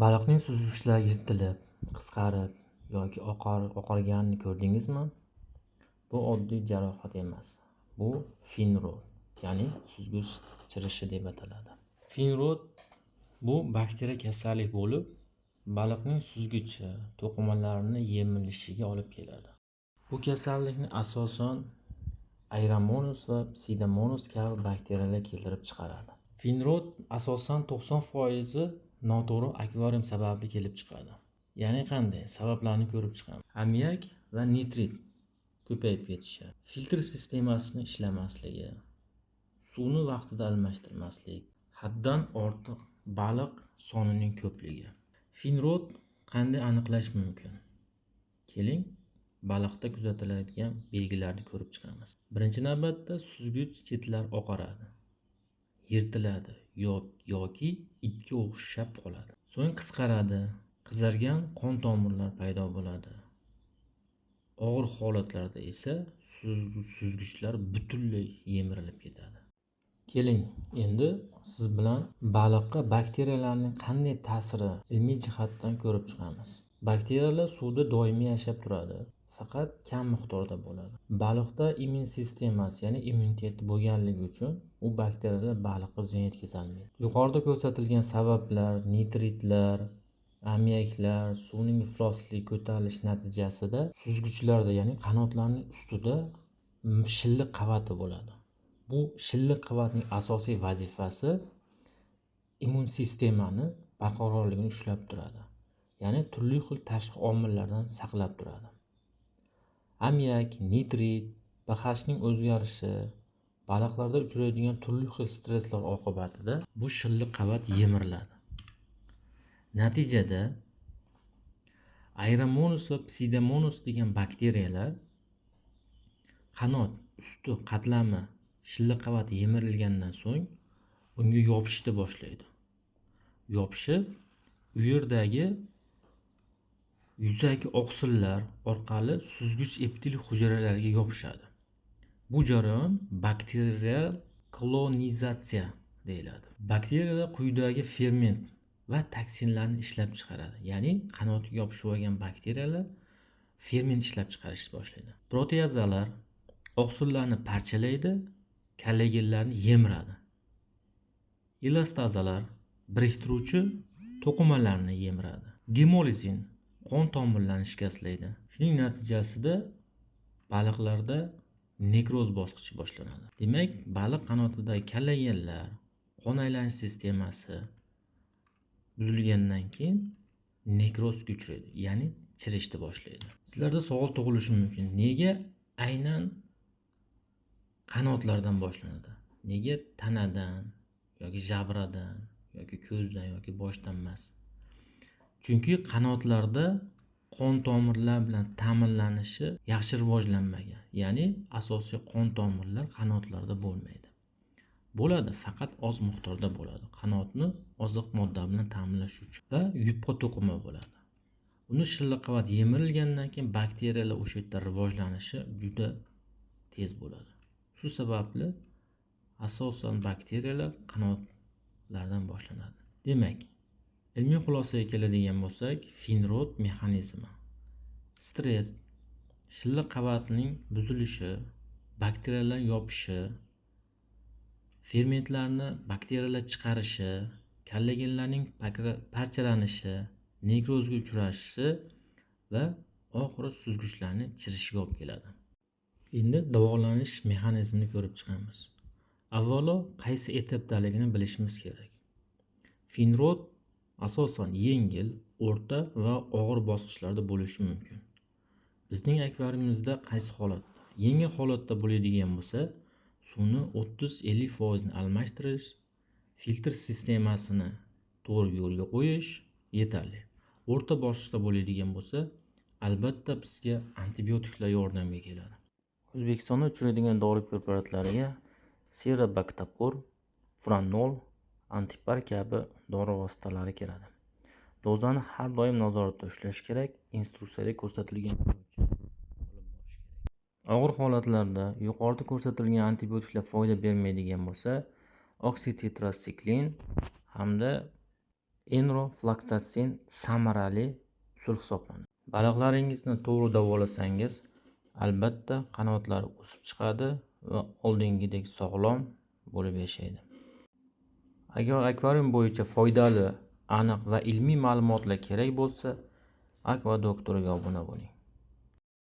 Baliqning suzgichlari yirtilib, qisqarib yoki oqarganini ko'rdingizmi? Bu oddiy jarohat emas. Bu finrot, ya'ni suzgich chirishi deb ataladi. Finrot bu bakteriya kasallik bo'lib, baliqning suzgichi to'qimalarini yemirilishiga olib keladi. Bu kasallikni asosan Aeromonas va Pseudomonas kabi bakteriyalar keltirib chiqaradi. Finrot asosan 90% noto'g'ri akvarium sababli kelib chiqadi. Ya'ni qanday? Sabablarni ko'rib chiqamiz. Ammiak va nitrit ko'payib ketishi, filtr sistemasini ishlamasligi, suvni vaqtida almashtirmaslik, haddan ortiq baliq sonining ko'pligi. Finrot qanday aniqlash mumkin? Keling, baliqda kuzatiladigan belgilarni ko'rib chiqamiz. Birinchi navbatda suzgich chetlar oqaradi, yirtiladi yoki ipga o'xshab qoladi. So'ng qisqaradi, qizargan qon tomirlar paydo bo'ladi. Og'ir holatlarda esa suzgichlar butunlay yemirilib ketadi. Keling, endi siz bilan baliqqa bakteriyalarning qanday ta'siri ilmiy jihatdan ko'rib chiqamiz. Bakteriyalar suvda doimiy yashab turadi, faqat kam miqdorda bo'ladi. Baliqda immun sistemasi, ya'ni immunitet bo'lganligi uchun u bakteriyalar baliqqa ziyon yetkazolmaydi. Yuqorida ko'rsatilgan sabablar, nitritlar, ammiaklar, suvning iflosligi ko'tarilishi natijasida suzgichlarda, ya'ni qanotlarning ustida shilliq qavati bo'ladi. Bu shilliq qavatning asosiy vazifasi immun sistemani barqarorligini ushlab turadi. Ya'ni turli xil tashqi omillardan saqlab turadi. Ammiak, nitrit, pHning o'zgarishi, baliqlarda uchraydigan turli xil stresslar oqibatida bu shilliq qavat yemiriladi. Natijada Aeromonas va Pseudomonas degan bakteriyalar qanot usti qatlami shilliq qavati yemirilgandan so'ng unga yopishishni boshlaydi. Yopishib, u yerdagi yuzaki oqsillar orqali suzgich epitel hujayralariga yopishadi. Bu jarayon bakterial kolonizatsiya deyiladi. Bakteriyalar quyidagi ferment va toksinlarni ishlab chiqaradi. Ya'ni qanotga yopishib olgan bakteriyalar ferment ishlab chiqarishni boshlaydi. Proteazalar oqsillarni parchalaydi, kollagenlarni yemiradi. Elastazalar biriktiruvchi to'qimalarni yemiradi. Gemolizin qon tomirlarini shikastlaydi. Shuning natijasida baliqlarda nekroz bosqichi boshlanadi. Demak, baliq qanotidagi kollagenlar, qon aylanish sistemasi buzilgandan keyin nekrozga uchraydi, ya'ni chirishni boshlaydi. Sizlarda savol tug'ilishi mumkin. Nega aynan qanotlardan boshlanadi? Nega tanadan yoki jabradan yoki ko'zdan yoki boshdan emas? Chunki qanotlarda qon tomirlar bilan ta'minlanishi yaxshi rivojlanmagan. Ya'ni asosiy qon tomirlar qanotlarda bo'lmaydi. Bo'ladi, faqat oz miqdorda bo'ladi. Qanotni oziq modda bilan ta'minlash uchun va yupqa to'qima bo'ladi. Uni shilliq qavat yemirilgandan keyin bakteriyalar o'sha yerda rivojlanishi juda tez bo'ladi. Shu sababli asosan bakteriyalar qanotlardan boshlanadi. Demak, ilmiy xulosaga keladigan bo'lsak, finrot mexanizmi stress, shilliq qavatning buzilishi, bakteriyalar yopishi, fermentlarni bakteriyalar chiqarishi, kollagenlarning parchalanishi, nekrozga uchrashi va oxiri suzgichlarni chirishiga olib keladi. Endi davolanish mexanizmini ko'rib chiqamiz. Avvalo qaysi etapdaligini bilishimiz kerak. Finrot asosan yengil, o'rta va og'ir bosqichlarda bo'lishi mumkin. Bizning akvariumimizda qaysi holatda? Yengil holatda bo'ladigan bo'lsa, suvni 30-50% ni almashtirish, filtr sistemasini to'g'ri yo'lga qo'yish yetarli. O'rta bosqichda bo'ladigan bo'lsa, albatta bizga antibiotiklar yordamga keladi. O'zbekistonda uchraydigan dori preparatlariga Serobactapor, Furanol, Antipar kabi dori vositalari kiradi. Dozani har doim nazoratda ushlash kerak, instruksiyada ko'rsatilgan bo'yicha olib borish kerak. Og'ir holatlarda yuqorida ko'rsatilgan antibiotiklar foyda bermaydigan bo'lsa, oksitetrasiklin hamda Enrofloksasin samarali usul hisoblanadi. Baliqlaringizni to'g'ri davolasangiz, albatta qanotlari o'sib chiqadi va oldingidek sog'lom bo'lib yashaydi. Agar akvarium bo'yicha foydali, aniq va ilmiy ma'lumotlar kerak bo'lsa, Aqua Doktorga obuna bo'ling.